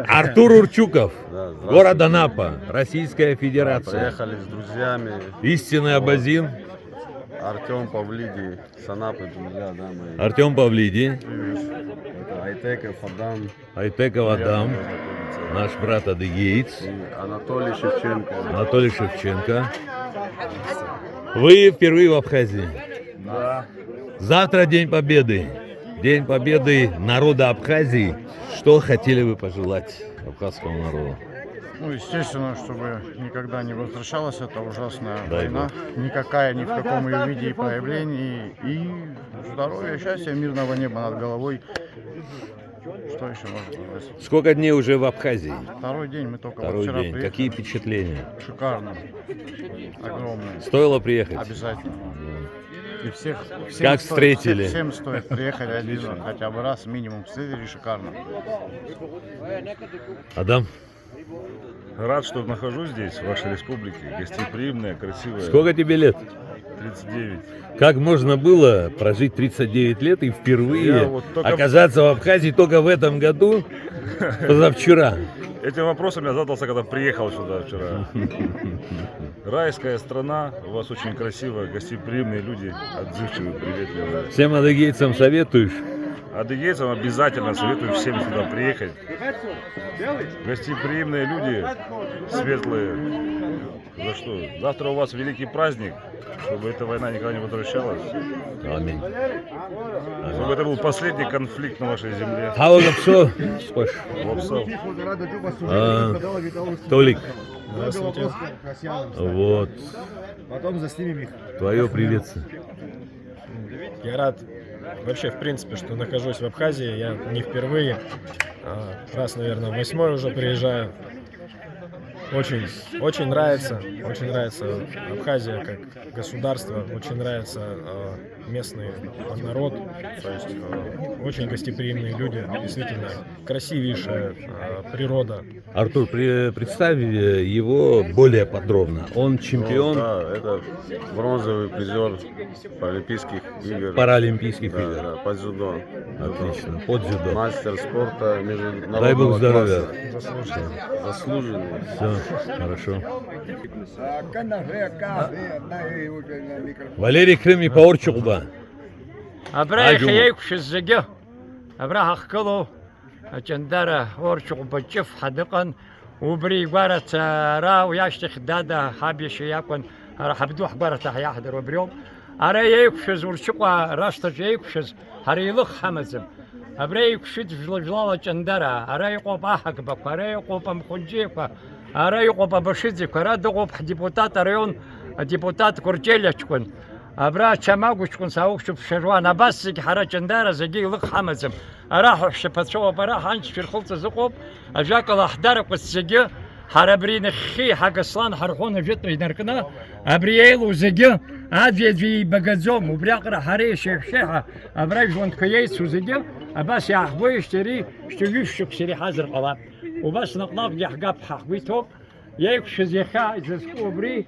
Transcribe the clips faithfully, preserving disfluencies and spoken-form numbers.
Артур Урчуков, да, здравствуйте. Город Анапа, Российская Федерация. Да, приехали с друзьями. Истинный абазин. Артём Павлиди, с Анапы, друзья, да, мои. Артём Павлиди. Это Айтеков Адам. Айтеков Адам, наш брат адыгеец. И Анатолий Шевченко. Анатолий Шевченко. Вы впервые в Абхазии? Да. Завтра День Победы. День Победы народа Абхазии. Что хотели бы пожелать абхазскому народу? Ну, естественно, чтобы никогда не возвращалась эта ужасная война. Никакая, ни в каком её виде и проявлении. И здоровья, счастья, мирного неба над головой. Что ещё можно пожелать? Сколько дней уже в Абхазии? Второй день, мы только вот вчера приехали. Второй день. Какие впечатления? Шикарно. Огромное. Стоило приехать? Обязательно. И всех, всем стоит, всем стоит приехать один хотя бы раз, минимум, встретили шикарно. Адам? Рад, что нахожусь здесь, в вашей республике. Гостеприимная, красивая. Сколько тебе лет? Тридцать девять. Как можно было прожить тридцать девять лет и впервые оказаться в Абхазии только в этом году, позавчера? Этим вопросом я задался, когда приехал сюда вчера. Райская страна, у вас очень красиво, гостеприимные люди, отзывчивые, приветливые. Всем адыгейцам советуешь? Адыгейцам обязательно советую всем сюда приехать. Гостеприимные люди, светлые. За что? Завтра у вас великий праздник, чтобы эта война никогда не возвращалась. Аминь. Чтобы это был последний конфликт на вашей земле. Хавага псо, скош. Вопсал. А, Толик. Здравствуйте. Вот. Потом заснимем их. Твое приветствие. Я рад вообще, в принципе, что нахожусь в Абхазии. Я не впервые. А, раз, наверное, восьмой уже приезжаю. Очень, очень нравится, очень нравится Абхазия как государство, очень нравится, а, местный народ, то есть, а, очень гостеприимные люди, действительно красивейшая, а, природа. Артур, при-, представь, э, его более подробно. Он чемпион. Ну, да, это бронзовый призёр Паралимпийских игр. Паралимпийских игр. Да, да, по дзюдо. Отлично, по дзюдо. Мастер спорта международного класса. Дай Бог здоровья. Заслуженный. Заслуженный. Всё, хорошо. Валерий Крым и Паур Чукуба. Абра иахьа еиқәшәаз зегьы, абра ҳахгылоу, Аҷандара Орчыҟәба Ҷыф ҳа дыҟан, убри игәараҭа ара, уи ашьҭахь Дада ҳаб иашьа иакәын, ара ҳабду ҳгәараҭа ҳиаҳдыруа убриоуп. Ара еиқәшәаз, Урчыҟәа рашҭаҿы еиқәшәаз, ҳара еилых ҳамаӡам. Абра еиқәшәеит жәла-жәлала Аҷандара, ара иҟоуп аҳақбақәа, ара иҟоуп амхәыҷқәа, ара иҟоуп абашиӡқәа, ара дыҟоуп ҳдепутат араион адепутат Кәырҷелиа ҷкәын. Абра Чамагә ҷкәын саухьчоуп Шьаруан, абас зегь ҳара Аҷандара зегьы еилых ҳамаӡам. Ара ҳаҳәшьаԥацәоуп, ара ҳаншьцәа ирхылҵыз ыҟоуп, ажәакала, ҳдаракәыц зегьы, ҳара абри нахьхьи Ҳагаслан ҳарҳәон ажәытәра инаркны, абри еилоу зегьы аӡәи-аӡәи еибагаӡом, убриаҟара ҳара ешьеиҳәшьеиҳа абра жәлантәқәа еицу зегьы абас иааҳгоижьҭеи ари шьҭа ҩышә шықәса иреиҳазар ҟалап. Убас наҟ-наҟгьы ҳгап ҳәа ҳгәы иҭоуп. Иеиқәшәаз иахьа изызку убри,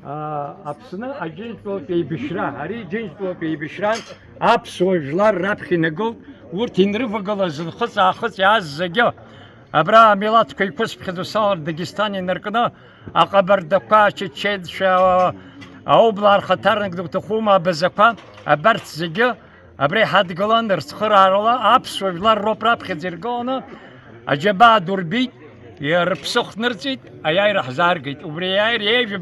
аа, Аԥсны Аџьынџьтәылатә еибашьра, ари Џьынџьтәылатә еибашьран аԥсуа жәлар раԥхьа инагылт, урҭ инрывагылаз нхыҵ-аахыҵ иааз зегьы. Абра амилаҭқәа иқәысԥхьаӡо салар Дагестан инаркны, аҟабардақәа, ачеченцәа, аублаа рхаҭарнак дыгәҭахума, абазақәа, абарҭ зегьы Абра иҳадгылан рцхыраарала аԥсуа жәлар роуп раԥхьаӡа иргыланы аџьабаа ду рбеит, рыԥсы хнырҵеит, аиааира ҳзааргеит. Убри аиааира ҩажәа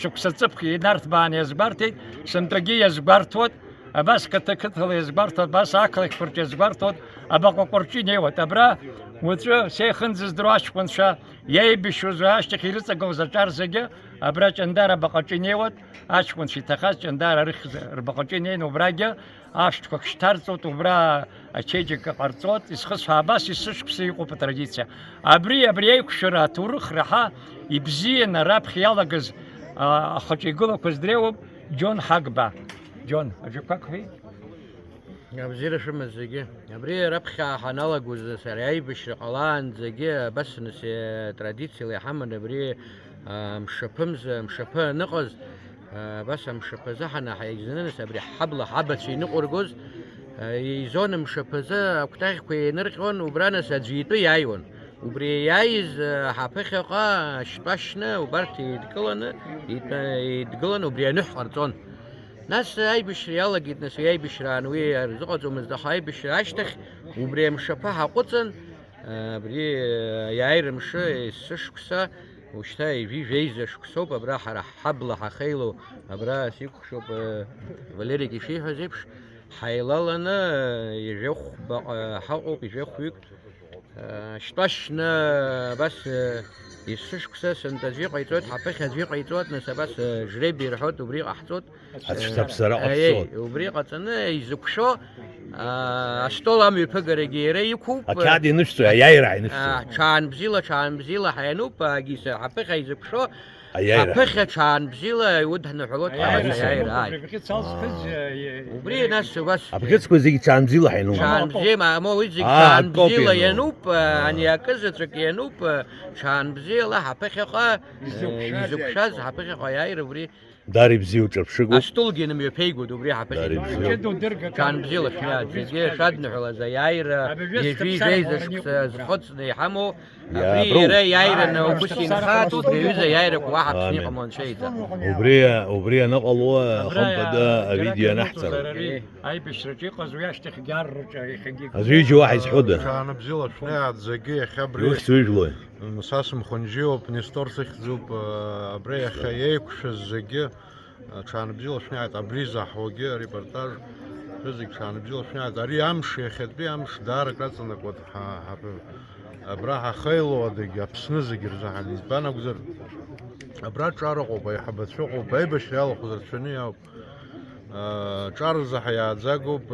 шықәса ҵыԥх инарҭбааны иазгәарҭеит, сынтәагьы иазгәарҭоит, абас қыҭа-қыҭала иазгәарҭоит, абас ақалақьқәа рҿы иазгәарҭоит, абаҟа Кәарҷы инеиуеит. Абра уаҵәы сеихынзыздыруа аҷкәынцәа иеибашьуаз ашьҭахь ирыҵагылаз аҿар зегьы абра Ҷандара абаҟаҿы инеиуеит, аҷкәынцәа иҭахаз Ҷандара рыхьӡ рбаҟаҿы инеины убрагьы ашәҭқәак шьҭарҵоит, убра ачеиџьыка ҟарҵоит, исхысҳәаа абас есышықәса иҟоуп атрадициа. Абри, абри аиқәшәара аҭоурых раҳа ибзианы раԥхьа иалагаз, а, ахаҿы игылақәаз дреиуоуп Џьон Ҳагба. Џьон, ажәақәак ҳәеи? Абзиара шәымаз зегьы. Абри раԥхьа ҳаналагоз, сара аибашьра ҟалаанӡагьы абас нас, э, традициала иҳаман абри, а, мшаԥымза, мшаԥы аныҟаз, а, абас амшаԥазы ҳанаҳаигӡаны нас абри ҳабла ҳабацәа иныҟәыргоз, а, еизон амшаԥазы акәтаӷьқәа еинырҟьон, убра нас аӡәы итәы иааиуан. Убри иааиз, э, ҳаԥыхьаҟа шьтәа шьны убарҭ еидкыланы, еидтәа-, еидгыланы убри аныҳә ҟарҵон. Нас аибашьра иалагеит, нас уи аибашьраан уи арзыҟаҵомызт, аха аибашьра ашьҭахь убри амшаԥы ҳаҟәыҵын, э, абри, э, аиааира мшы, есышықәса, ушьҭа ҩажәи жәеиза шықәсоуп, абра ҳара ҳҳабла ҳахеилоу, абра сикәыхшоуп, э, Валерик ишиҳәаз еиԥш, ҳаилаланы, э, ҩажәи хәбаҟа ҳаҟоуп, ҩажәи хәҩык. Шьтәа шьны абас, э, есышықәса сынтәа аӡәы иҟаиҵоит, ҳаԥыхьа аӡәы иҟаиҵоит, нас абас, э, жребий рҳәоит, убри ҟаҳҵоит. Аҽҭаԥсара ҟаҳҵоит. Аиеи, убри ҟаҵаны изықәшәо, а, астол амҩаԥыгарагьы иара иқәуп. Ақьаад инышәҵоит, аиааира ҳаинышәҵоит. А, ҽаан бзиала, ҽаан бзиала ҳаиануп, агьыс ҳаԥыхьа изықәшәо. Аиааира. Аԥыхьа ҽаан бзиала иудҳныҳәалоит. Аиааира, ҳара аиааира, аиааира, ааи. Убри нас убас. Абӷьыцқәа зегьы ҽаан бзиала ҳаинуп. Ҽаан бзиа, ма, ма уи зегь аа, ҽаан акоуп бзиала иануп. Иануп, а, ани акы заҵәык иануп, а, ҽаан бзиала ҳаԥыхьаҟа, э, изықәшәаз, изықәшәаз ҳаԥыхьаҟа аиааира убри. Дара ибзиоу ҿырԥшыгоуп. Астолгьы нымҩаԥеигоит убри ҳаԥыхьа. Дара ибзиоуп. Ҽаан бзиала шәнеи, зегьы шәадныҳәалаз аиааира, ҩажәи жәеиза шықәса зхыҵны иҳамоу. Абри иара иааираны угәы синхааит, убри аҩыза аиааирақәа уаҳа Аԥсны иҟам, Анцәа ида. Убри, убри аныҟало, хымԥада авидео ианаҳҵароуп. Аибашьраҿы иҟаз уи ашьҭахьгьы арраҿы иахьагьы. Аӡәы ижьы уаҳа изҳәода? Ҽаанбзиала шәнеиааит зегьы иахьа абри. Иухьӡ ужәлои? Са сымхәынџьиоуп, Нестор сыхьӡуп, абра иахьа еиқәшәаз зегьы. Ҽаанбзиала шәнеиааит, абри заҳуагьы арепортаж, шәызегь ҽаанбзиала шәнеиааит. Ари амш, иахьатәи амш даара акраҵанакуеит ҳа-, ҳа-, абра ҳахеилоу адагьы Аԥсны зегьы рзы ҳан-, избан акәзар, абра ҿар ыҟоуп, аиҳабацәа ыҟоуп, аибашьра иалахәыз рацәаны иауп. Ҿар рзы ҳаиааӡагоуп,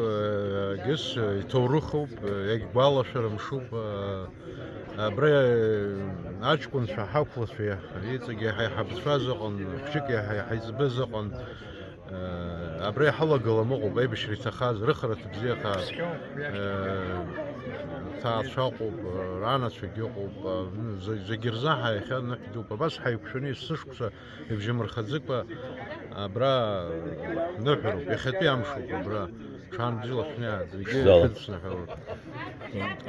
егьыс иҭоурыхуп, иагьгәалашәара мшуп. Абра аҷкәынцәа, ҳақәлацәа, иҵегь иаҳа иҳабацәаз ыҟан, хәҷык иаҳа иҳаиҵбыз ыҟан. Абра иҳалагалам ыҟоуп, аибашьра иҭахаз, рыхраҭа бзиахаз, ҭаацәа ыҟоуп, ранацәагьы ыҟоуп, зегь-, зегьы рзы ҳа иахьа ныҳәдуп. Абас ҳаиқәшәаны есышықәса ибжьамырхаӡыкәа абра ныҳәароуп, иахьатәи амшоуп абра. Ҽаанбзиала шәнеиааит, зегьы шәзала. Шәыдысныҳәалоит.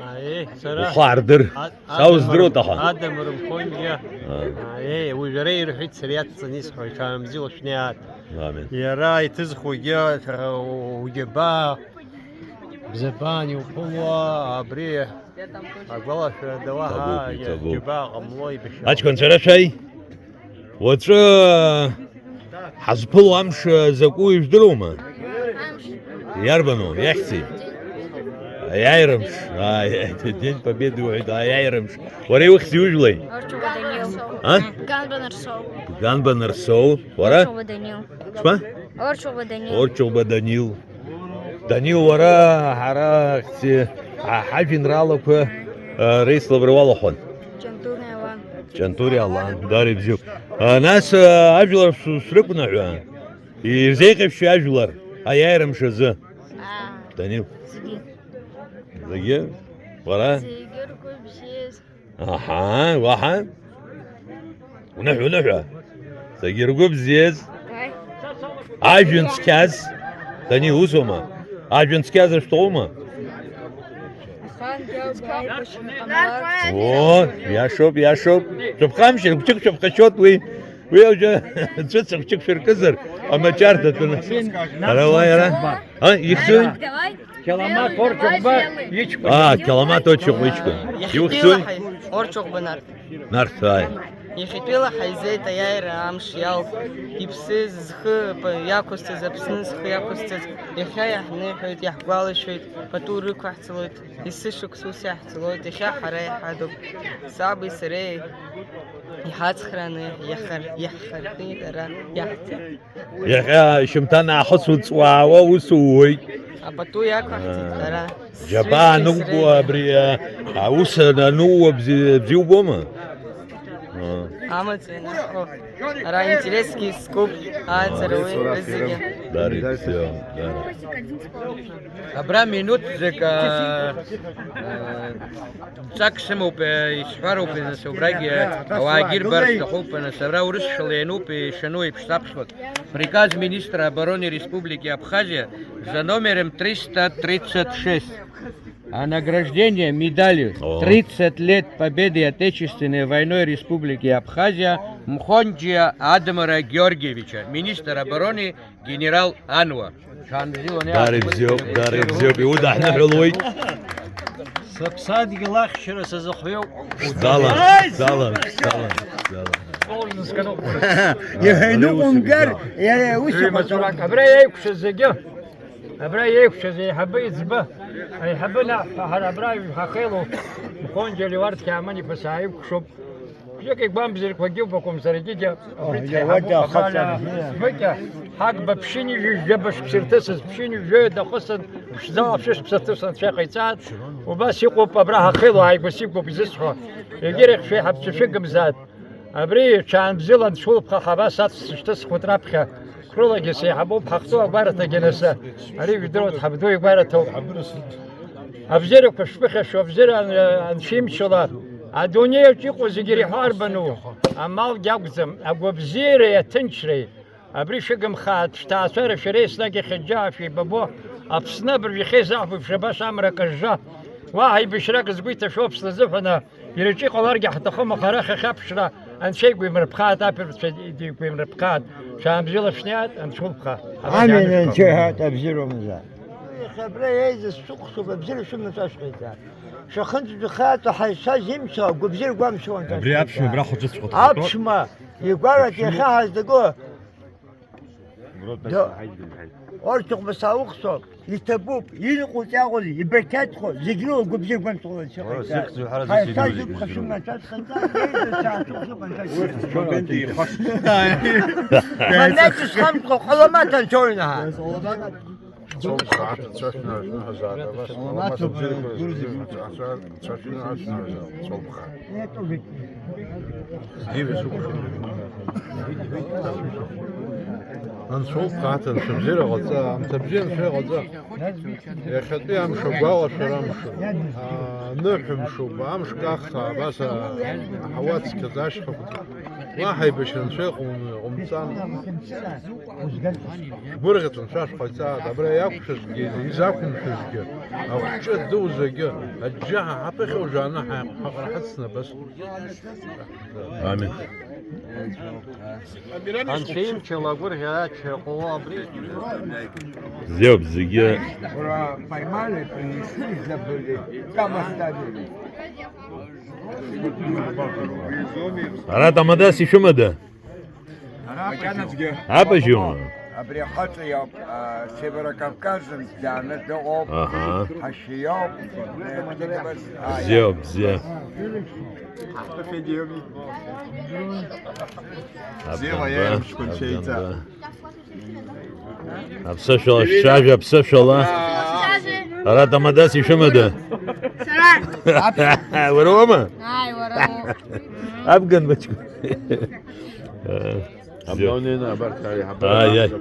Аиеи, сара ухы аардыр. А-, са Адамыр-, уздыруеит аха. Адамыр Мхонгьы. А. Аиеи, уи жәара ирҳәеит, сара иацҵаны исҳәоит, ҽаанбзиала шәнеиааит. Амин. Иара иҭызхугьы, угьы ба-, бзабан иуԥылуа, абри агәалашәарада уаҳа иҭабуп, иҭабуп. Џьабаа ҟамло ибашьра. Аҷкәынцәа рашәаи? Уаҵәы ҳазԥыло амш закәу ижәдыруама? Амш. Иарбану? Иахьӡи? Аиааирамш. Ааи, День Победы уҳәеит, аиааирамш. Уара иухьӡи ужәлеи? Орчуба Данил. А? Ганба Нарсоу. Ганба Нарсоу. Уара? Орчуба Данил. Шԥа? Орчуба Данил. Орчуба Данил. Данил, уара ҳара хьӡи ҳа-, ҳажәеинраалақәа, а, реицлабра уалахәын. Ҷантури Алан. Ҷантури Алан, дара ибзиоуп. А, нас, а, ажәлар шә-, шәрықәныҳәа, ирзеиӷьашьшьои ажәлар аиааира мшазы? Аа. Данил. Зегьы. Зегьы? Уара? Зегьы ргәы бзиаз. Аҳа, уаҳа? Уныҳәа, уныҳәа. Зегьы ргәы бзиаз. Ааи. Ажәҩан цқьаз. Данил, усоума? Ажәҩан цқьаз ашәҭ уоума? Ахаангьы ауп, аибашьра ҟамларц. О, иашоуп, иашоуп. Шәыԥхамшьар, гәҭык шәыԥхашьоит уи. Уи уажәы ҵәыцак ҿык шәыркызар, амаҷарҭа тәаны. Ара уа иара? А, ихьӡуи? Давай. Қьаламаҭ Орчыхәба иҷкәын. Аа, Қьаламаҭ Орчыхәба иҷкәын. Иухьӡуи? Орчыхәба Нарҭ. Нарҭ, ааи. Иахьатәила ҳаизеит аиааира амш иалху, иԥсы зхы п-, иақәызҵаз, Аԥсны зхы иақәызҵаз, иахьа иаҳныҳәоит, иаҳгәалашәоит, пату рықәаҳҵалоит, есышықәс ус иаҳҵалоит, иахьа ҳара иҳадуп, саби сареи иҳацхрааны иаҳхар-, иаҳхархеит ара иаҳҵар. Иахьа шьымҭан аахыс уҵуаауа ус ууеит. Апату иақәаҳҵеит, аа, ара. Џьабаа анукуа абри, а, аус анууа бзи-, бзиа убома? Аа. Амаҵ ианаҳҳәо. Ара интересгьы зкуп, ааӡара уи, уи зегьы. Дари, бзиа, дари. Абра минуҭ зегь, а, а, Ҵак сымоуп, э, исҳәароуп, нас, убрагь, э, ауаагьы ирбар сҭахуп, нас, ара урысшәала иануп, ишану еиԥш саԥсуак. Приказ министра обороны Республики Абхазия за номером триста тридцать шесть. А награждение медалью О. «тридцать лет Победы Отечественной войной Республики Абхазия» Мхонджиа Адамара Георгиевича, министр обороны, генерал Ануа. Дари бзиоуп, дари бзиоуп, иудаҳныҳәалоит. Сыԥсадгьыл ахьчара сазыхиоуп. Далан, далан, далан, далан. Иҳәаны умгар, иара ус Ҩымаҵурак, абра еиқәшәаз зегьы. Абра еиқәшәаз еиҳабы иӡбы, аиҳабы наҳ-, ҳара абра ҳахеилоу, Мхонџьа Леуард Қьааман-иԥа сааикәшоуп. Бжьык игәамбзарқәагьы убақәым саргьы, абри О, дхеиҳабуп, иауада абра ахаҵа ара, бзиа. Быкьа, ҳагба ԥшьынҩажәи жәаба шықәса ирҭысыз, ԥшьынҩажәи дахысын, ԥшӡала шәышықәса рҭысны анцәа иҟаиҵааит. Убас иҟоуп, абра ҳахеилоу ааигәа сиқәуп изысҳәо. Егьирахь шәеиҳабцәа шәыгымзааит. Абри ҽаанбзиала анцәа улԥха ҳабас ацәцәа шьҭысхуеит раԥхьа. Қәрылагьы сеиҳабуп, ҳахәҭоу агәараҭагьы анасы. Ари жәдыруеит, ҳабду игәараҭоуп. Абзиарақәа шәԥыхьашәо, абзиара ан-, анцәа имчала, адунеиаҿ иҟоу зегьы иреиҳау арбану? Амалгьы акәӡам, агәабзиареи аҭынчреи. Абри шәыгымхааит, шәҭаацәара шәара еснагь иахьыџьаа шәеибабо, Аԥсны абыржә иахьеизаҳбо еиԥш абас амра акы жжа. Уаҳа еибашьрак згәы иҭашәо Аԥсны азыҳәан, иара иҿы иҟаларгьы ҳҭахым, аха арахь ахьаԥшра Анцәа игәимырԥхааит, аԥырцәа игәимырԥхааит. Шәаанбзиала шәнеиааит, Анцәа улԥха. Амин, Анцәа иҳәааит, абзиара умзааит. Иахьа абра еизаз шәыкәхшоуп, абзиара шәымаҵ ашәҟәиҵааит. Шәахынтә жәхаатәа ҳаицәаз имцо, агәабзиара гәамшәо анцәа Абри аԥшәма, абра ахәыҷы схәыҭхәыҭуа. Аԥшәма, игәараҭа иахьа ҳаздыгоу, Урҭ иҟоуп, иҭабуп, иныҟәоз иаҟәыз, ибақьаҭхо, зегь рыла гәабзиа гәамҵхо анцәа иҟаиҵааит. Ҳаицәаз зегь ԥхашәымнацәа дҟаиҵааит, еизаз ҳәа шәыҟоуп анцәа иҟаиҵааит. Манеҭ зхамҵхо ҟаламаҭ анцәа уҩнаҳа. Цәоуп, сааҭ цәашәны аҩны ҳазаатәа, абас ҟаламаҭ абзиарақәа рзы ацәа-, ацәа-, цәашәны аҩны ҳазаатәа, цәоуп. Анцәа улԥха, анцәа бзиара ҟаҵа, аамҭа бзиа анцәа иҟаҵа. Иахьатәи амш агәалашәара амш, аа, ныҳәа мшуп, амш каххаа, абас, аа, аҳауа цқьаӡа ашьхақәа. Уаҳа еибашьра анцәа иҟоу-, иҟоумҵан. Гәырӷьаҵәа анцәа шәҟаиҵааит, абра иақәшәазгьы, изақәымшәазгьы, ахәҷы ду зегьы, аџьџьаҳәа ҳаԥыхьа уажәааны ҳа-, ҳаҟара ҳацны абас. Амин. Анцәа имчала агәырӷьара ачҳәа иҟоу абри. Бзиоуп, зегьы. Ура, поймали, принесли, забыли. Там оставили. Ара тамадас ишәымада? Макьаназгьы. Абажьума? Абри ахаҵа иоуп, а, Северокавказынтә дааны дыҟоуп. Аҳа. Ҳашьа иоуп. Бзиоуп, бзиа. Ҳаԥхьа иоуми. Бзиала иаамшқәа нцәеиҵа. Аԥсышәала шәцәажәа, аԥсышәала. Ара тамадас ишәымада? Сара. Уара уоума? Ааи, уара уоуп. Абган бачку. Абна унеины абарҭ аиҳабыра Ааи, ааи.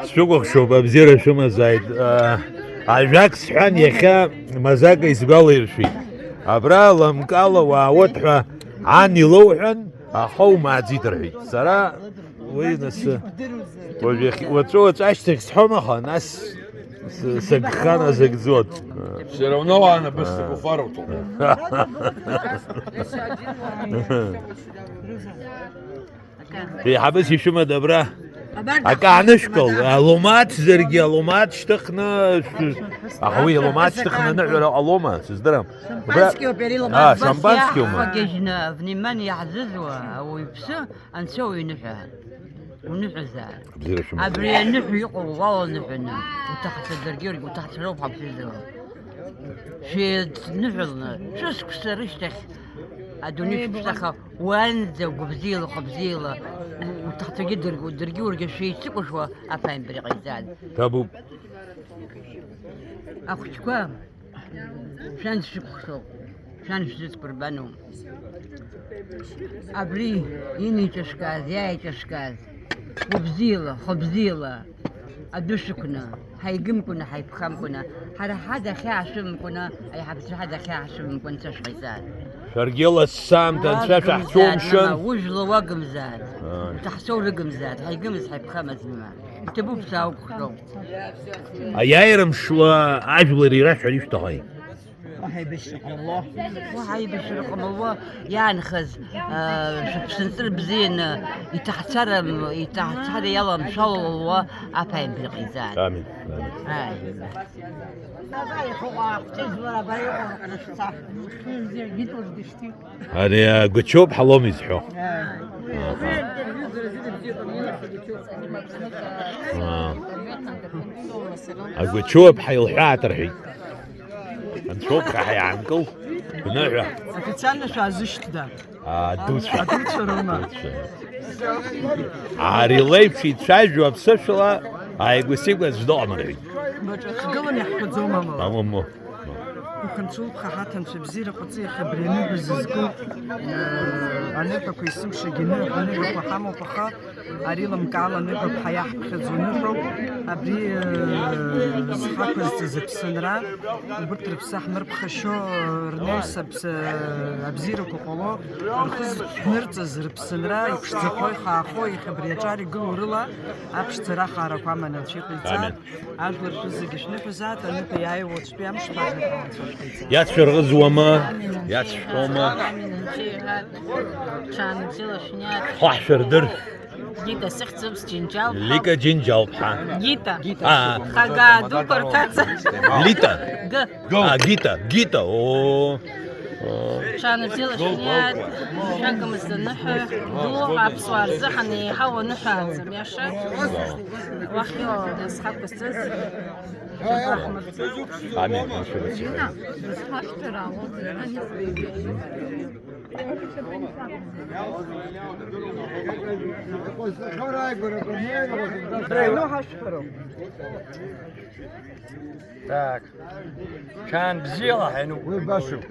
Сшәыкәыхшоуп, абзиара шәымазааит. Аа, ажәак сҳәан, иахьа мазака исгәалаиршәеит. Абра лымкаала уаауеит ҳәа ан илоуҳәан, аха умааӡеит рҳәеит. Сара уи нас, уажә иахь-, уаҵәы-уаҵәы ашьҭахь сҳәом, аха нас с-, сагха назыгӡоит. Все равно уаанабысҭап, ухәарауҭоуп. Еиҳабыс ишәымада абра? Акы аанышәкыл, аломат заргьы, аломат шьҭыхны, шә-, аха уи аломат шьҭыхны аныҳәара ҟалома, сыздырам. Шампанскиоуп, иара иломат. Аа, шампанскиоума? Иаҳхагьежьны, внимание иаҳзызуа ауаҩԥсы, анцәа уиныҳәа. Уныҳәазаап. Абзиара шәымоуп. Абри аныҳәа иҟоу уаланыҳәаны, уҭахцәа даргьы, уҭахцәа роуп ҳаԥхьаӡала. Шәеидныҳәаланы, шәышықәса рышьҭахь адунеи шәыԥсаха, уаанӡа гәыбзиала, хәыбзиала, у-, уҭахцәагьы дыргьы, дыргьы уаргьы шәеицыкәашо аԥааимбар иҟаиҵааит. Ҭабуп. Ахәыҷқәа, шәан сшәыкәхшоуп, шәан шәзыцәқәырбаноуп. Абри инаиҿашкааз, иааиҿашкааз, гәыбзиала, хәыбзиала, адәы шәықәны, ҳаигымкәаны, ҳаиԥхамкәаны, ҳара ҳада ахьаа шәымамкәаны, аиҳабацәа ҳада ахьаа шәымамкәаны, анцәа шәҟаиҵааит. Шәаргьы лассы-аамҭа анцәа шәаҳцәоумшьын. Уажәла уагымзааит. Ааи. Уҭаҳцәа урыгымзааит, ҳаигымыз, ҳаиԥхамыз, мама. Иҭабуп саақәххьоу. Аиааира мшла ажәлар ирашәҳәар ишәҭахи? Уаҳа аибашьра ҟамло. Уаҳа аибашьра ҟамло иаанхаз, аа, шәыԥсынҵры бзианы, иҭаацәара, иҭаацәара иаламшәало аԥааимбар иҟаиҵааит. Амин, амин. Ааи. Ари агәачоуп ҳалом изҳәо. Аа. Агәачоуп ҳаилҳәаат рҳәеит. Анцәоуп ҳәа ҳаиаанкыл, бныҳәа. Официально шәаазышьҭда? Адуцәа. Адуцәа роума? Адуцәа. Ари леиԥш ицәажәо аԥсышәала ааигәа-сигәа аӡә дыҟам рҳәеит. Маҿы ахьгыланы иаҳҳәаӡом амала. Амаму. Ухынҵәылԥха ҳаҭанцәа бзиара ҟаҵа иахьа абри аныҳәа зызку, э, аныҳәақәа есымшагьы ныҳәа, аныҳәақәа ҳамоуп, аха ари лымкаала аныҳәақәа иаҳԥхьаӡо ныҳәоуп. Абри, э, зхы ақәызҵаз Аԥсынра, убырҭ рыԥсы ҳмырԥхашьо, э, рнаҩс аԥс-, э, абзиарақәа ҟало, рхы зышәҭнырҵаз рыԥсынра иԥшӡахо, ихаахо, иахьа абри аҿар игылоу рыла аԥшӡара ахаарақәа аманы Анцәа иҟаиҵа. Амин. Ажәлар шәызегьы шәныҳәазааит, аныҳәа иааиуа уаҵәтәи амшқәа аныҳәа Анцәа шәҟаиҵа. Иацәшәырӷызуама? Иацәшәома? Ҽаанбзиала шәниаҭ. Хәаҳшәырдыр. Лика сыхьӡуп, сџьынџьал. Лика Џьынџьал ԥҳа. Гита. Аа. Хагаа дуқәа рҭаца. Лита. Г. А, Гита, Гита, оо. Ҽаанбзиала шәниаҭ, шәагымызт аныҳәа ду, аԥсуаа рзыҳәан еиҳау аныҳәааӡам, иаша. Уахь иҟалаз хақәызҵаз, шәабаҳмырӡа. Амин, амшәыр ацәгьа. Зина, зхашҭыр алоуп, зина, исеиҳәеит. Ҳаиноу ҳашәҳәароуп. Так. Ҽаанбзиала ҳаиноуп. Уи башоуп.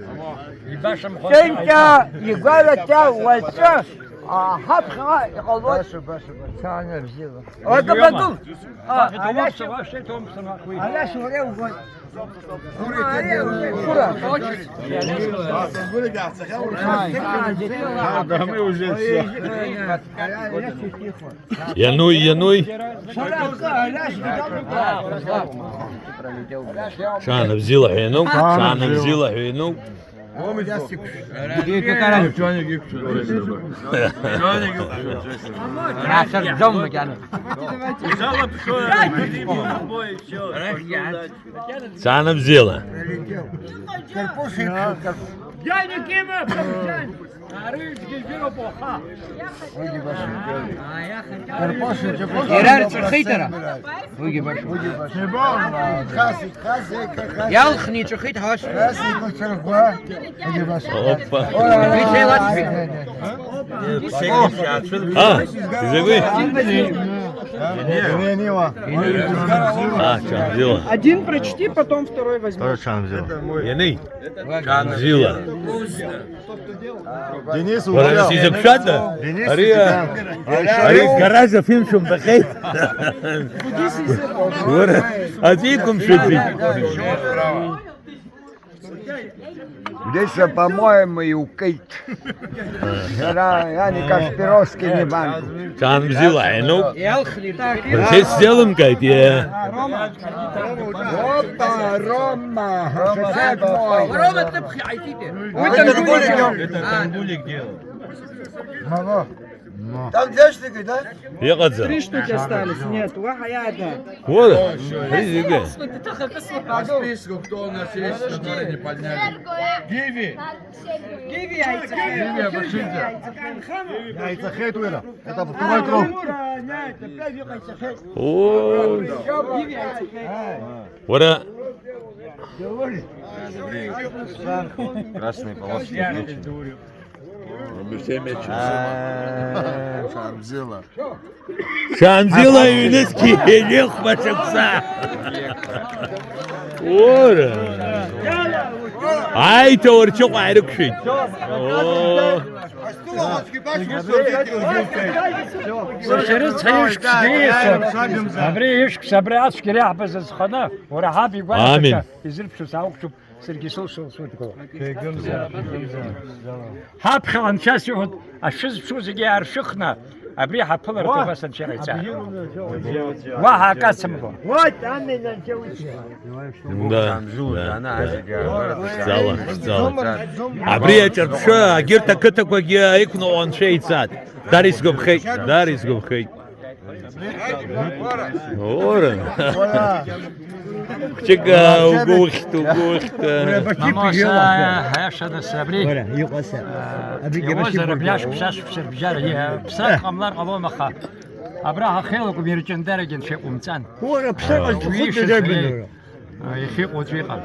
Ибашам хәа. Ҷынҷа, игәараҭа уаҵәы, а, ҳаԥхьаҟа иҟалоит. Баша, баша, баша. Ҽаанбзиала. Ой, габадум. А, Алиас, Алиас уара угоит. Ура. А, да, мы уже всё. Иануи, иануи. Ҽаанбзиала ҳәа иануп, ҽаанбзиала ҳәа иануп. Ҽаанбзиала. Иара ирҵәахит ара. Уигьы баша. Иалхны иҵәахит ҳәа. Опа. А, изакәи? А, ҽаанбзиала. Один прочти, потом второй возьми. Ианеи? Ҽаанбзиала. Денис, уара убрал. Сизықәшәада? Денис, ари, сизықәшәада. Ари гараж афильм шәымбахьеит. Уара, аӡәы иқәымшәаӡеит. Здесь, по-моему, иукит. Сара, я не Кашпировский, не банк. Ҽаанбзиала, иануп. Иалхны. Рхеит сзеилымкааит, иа. Опа, Рома! Рома, ты пхи, айти ты. Там две штуки, да? Иҟаӡам. Три штуки остались. Нет, уаҳа иаада. Вот, видите? По списку, кто у нас есть, которые не подняли? Гиви. Гиви, яйца. Гиви, обошли. Яйца хет, ура. Это второй круг. О. Ура. Красные полоски. Ҽаанбзиала. Ҽаанбзиала ҩнызқьи ҩажәи хәба шықәса. Ура! Аиҭауарчыҟәа аарықәшәеит. Оо. Сашьа рыцҳа, ишықәс бзиа исҳәап. Абри ишықәс, абри ацәгьара иаҳбаз азханы, уара ҳаб игәанаҭаша изырԥшыз аухьчоуп, саргьы соусоуп сутәқәа. Ҳаԥхьаҟа анцәа сиҳәоит, ашәы зԥшу зегьы ааршәыхны, Абри ҳаԥыларҭоуп ас анцәа иҟаиҵа. Уаҳа акы ацымкәа. Да, да, да. Хьӡала, хьӡала. Абри аҿырԥшы, агьырҭ ақыҭақәагьы аиқәныҟәо анцәа ицат. Дара исгәаԥхеит, дара исгәаԥхеит. Ура! Хәыҷык, а, угәы ухьт, угәы ухьт, а. Мамоса, аиашадас абри. Ура, иҟоуса. А, абригьы иауазар абри ашықәс ашықәс рыбжьара, иа-, ԥсак ҟамлар ҟалом, аха абра ҳахьеилакәым ирҷандарагьы анцәа иҟоумҵан. Уара, ԥсак уи азҭаху ишьацәа, дырбеит, ура. А, иахьыҟоу аӡәы иҟам.